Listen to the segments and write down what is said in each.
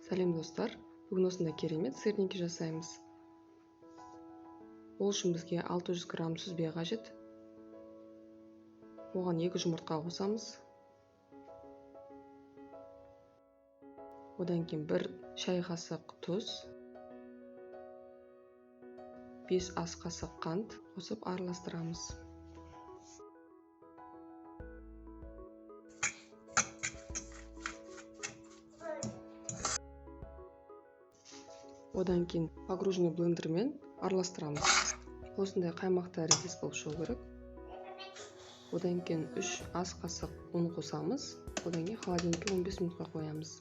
Сәлем достар, бүгін осындай керемет сырники жасаймыз. Ол үшін бізге 600 грамм сүзбе қажет. Оған 2 жұмыртқа қосамыз. Одан кейін 1 шай қасық тұз, 5 ас қасық қант қосып араластырамыз. Одан кейін погруженный блендермен араластырамыз. Осындай қаймақ тәріздес болып шығу керек. Одан кейін 3 ас қасық ұн қосамыз. Одан кейін холодильникке 15 минутқа қоямыз.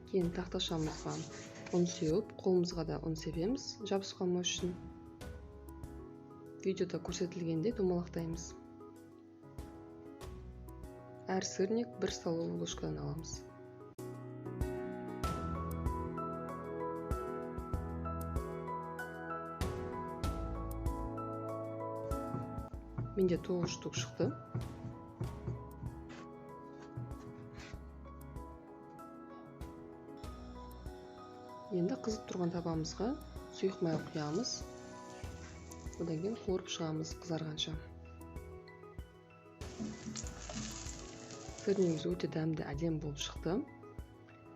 Кейін тақташамызға ұн сеуіп, қолымызға да ұн себеміз, жабысып қалмау үшін. Видеода көрсетілгендей домалақтаймыз. Әр сырник 1 столовый ложкадан аламыз. Менде 9 штук шықты. Енді қызып тұрған табамызға сұйық май құямыз. Одан кейін қуырып шығамыз қызарғанша. Сырнигіміз өте дәмді, әдемі болып шықты.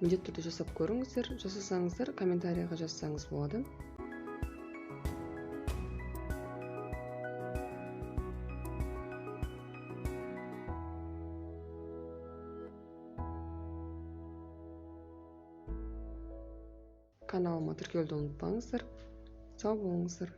Міндетті түрде жасап көріңіздер. Жасасаңыздар, комментарийға жазсаңыз болады. Каналыма тіркелуді ұмытпаңыздар. Сау болыңыздар.